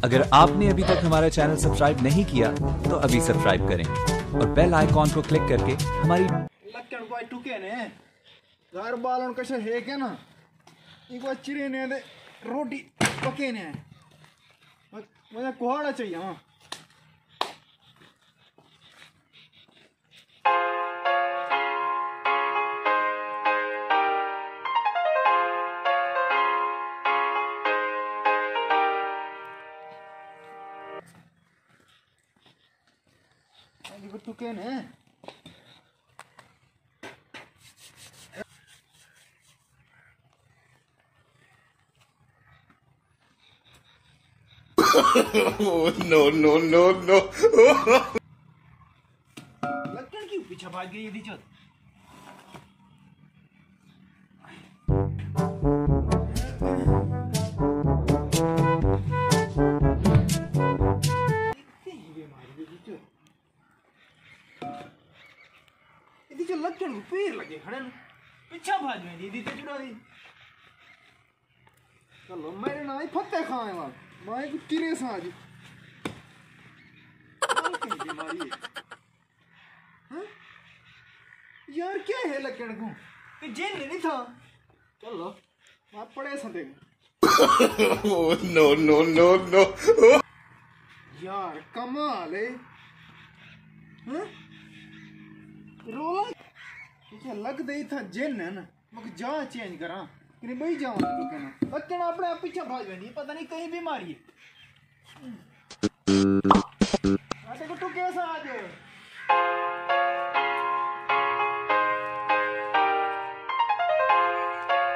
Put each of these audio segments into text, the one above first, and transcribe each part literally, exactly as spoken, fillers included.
اگر آپ نے ابھی تک ہمارا چینل سبسکرائب نہیں کیا تو ابھی سبسکرائب کریں اور بیل آئیکن کو کلک کر کے ہماری لکن کوئی ٹکے نے۔ گھر بالن کشے ہے کیا نا؟ ایک بار چرے نے دے روٹی پکے نے۔ مجھے کوہاڑا چاہیے ہاں۔ ٹکے نے۔ Oh, no, no, no, no. لکڑ کیوں پیچھے بھاگ گئی دی چوت؟ ایندی جو لکڑ کوں پیر لگے کھڑے نے، پچھا بھڄ ویندی، ایندی تے چڑا دی۔ چلو، میرے ناں ہی فتح خان ہے، میں کو چرے ساں اج۔ کیا کہیں بیماری ہے؟ ہاں؟ یار، کیا ہے لکڑ کوں؟ تے جن نہیں تھا۔ چلو، میں پڑے ساں تے۔ Oh, no, no, no, no. یار، کمال ہے۔ ہاں؟ رولا؟ تساں لڳدے اتھاں جن ہن۔ مک جا چینج کراں۔ کنی ٻئی جاواں تے ٹکے نہ۔ بچن اپݨے آپ پچھے بھڄ ویندی ہے، پتہ نہیں کہیں بیماری ہے۔ آ تے کو ٹکے سا اڄ۔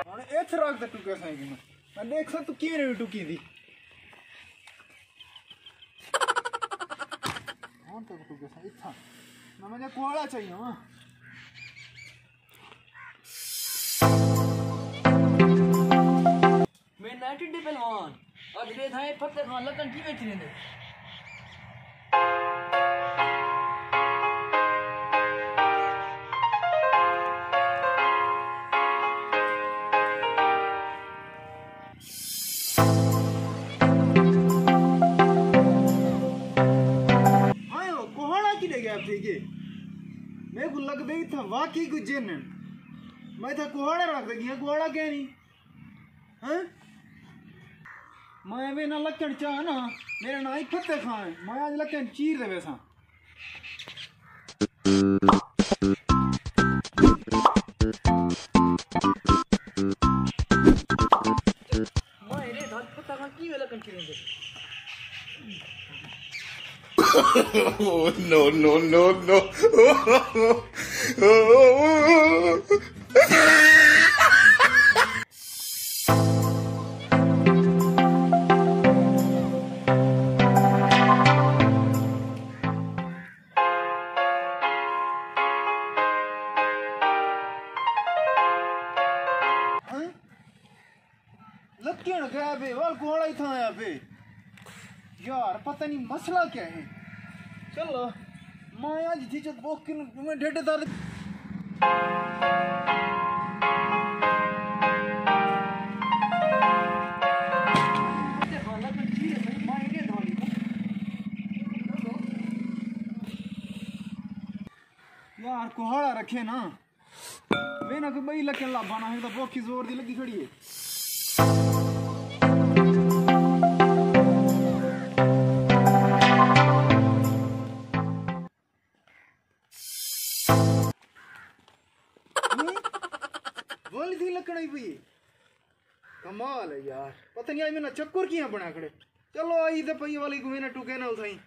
ہݨ اتھ رکھ تے ٹکے سا ایک منٹ۔ میں ݙیکھساں توں کیویں ٹکیندی۔ ہݨ تک ٹکیساں اتھاں۔ نہ مجھے کوہاڑا چاہیے ہاں۔ میں نائنٹی ڈی پہلوان۔ اڄ ݙے تھائیں فتح خان لکن کیویں چریندے۔ ہائے او کوہاڑا کݙے ڳیا پھر گے؟ میکوں لڳدے اتھاں واقعی کوئی جن ہن۔ میں اتھاں کوہاڑا رکھ تے ڳیا، کوہاڑا کہیں نہیں۔ ہاں؟ میں ایویں نہ لکن چاہ نا، میرا ناں ہی فتح خان ہے، میں اڄ لکن چیر دے ویساں۔ Oh, no, no, no, no. ہاں؟ لکڑ غائب ہے، ول کوہاڑا اتھاں آیا پے۔ یار، پتہ نہیں مسئلہ کیا ہے۔ چلو، میں اڄ تھی چت بوک کن میں ڈھڈ درد۔ یار، کوہاڑا رکھے نا۔ میں نہ کوئی ٻئی لکن لبھا نہ، ہک تاں بوکھی زور دی لڳی کھڑی ہے۔ ہوں؟ بولی تھی لکڑ آئی پئی ہے۔ کمال ہے یار، پتہ نہیں آئی میں نہ چکر کیاں بنا کھڑے۔ چلو آئی تے پئی والی کو میں نہ ٹکے نہ اتھائیں۔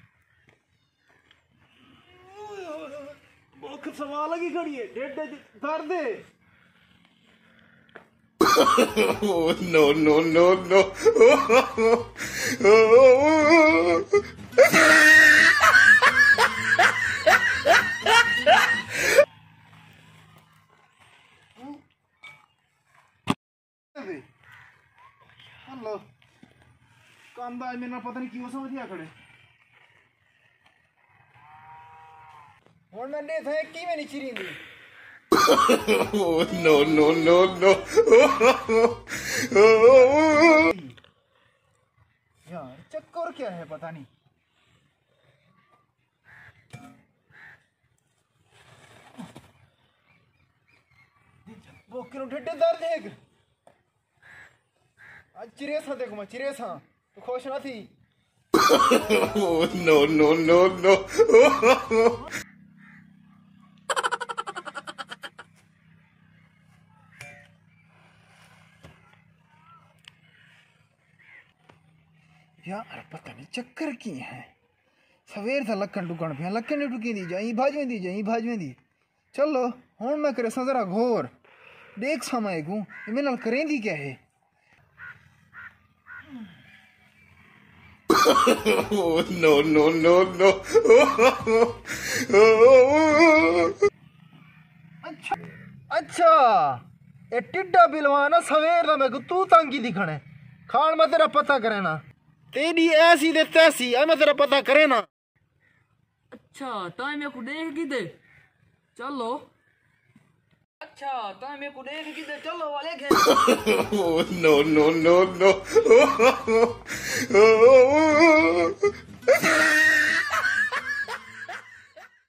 بک سوا لڳی کھڑی ہے، ڈھڈ اچ درد ہے۔ Oh, no, no, no, no. اللہ۔ کم دا میں نہ پتہ نہیں کیوں سمجھ آ کھڑے۔ ہن میں ݙیکھاں اے کیویں نی چریندی۔ Oh, no, no, no, no. یار، چکر کیا ہے، پتہ نہیں۔ وہ کیوں ڈھڈے درد ہے کہ؟ اڄ چریساں تیکوں میں، چریساں۔ توں خوش نہ تھی۔ Oh, no, no, no, no. یار، پتہ نہیں چکر کی ہے۔ سویر دا لکن ڈکن پیا، لکن نہیں ڈکیندی، جائیں بھاج ویندی، جائیں بھاج ویندی۔ چلو، ہݨ میں کریساں ذرا غور۔ ݙیکھساں میں ایکوں، اے میݙے نال کریندی کیا ہے؟ Oh, no, no, no, no. اچھا، اچھا، اے ٹڈا بلوان آ، سویر دا میکوں توں تنگ کیتی کھڑے۔ کھاݨ میں تیرا پتہ کرینا۔ تیݙی ایسی تے تیسی، اے میں تیرا پتہ کرینا۔ اچھا، تاں میکوں ݙیکھ گھدے؟ چلو۔ اچھا، تاں میکوں ݙیکھ گھدے؟ چلو والے گھر۔ Oh, no, no, no, no.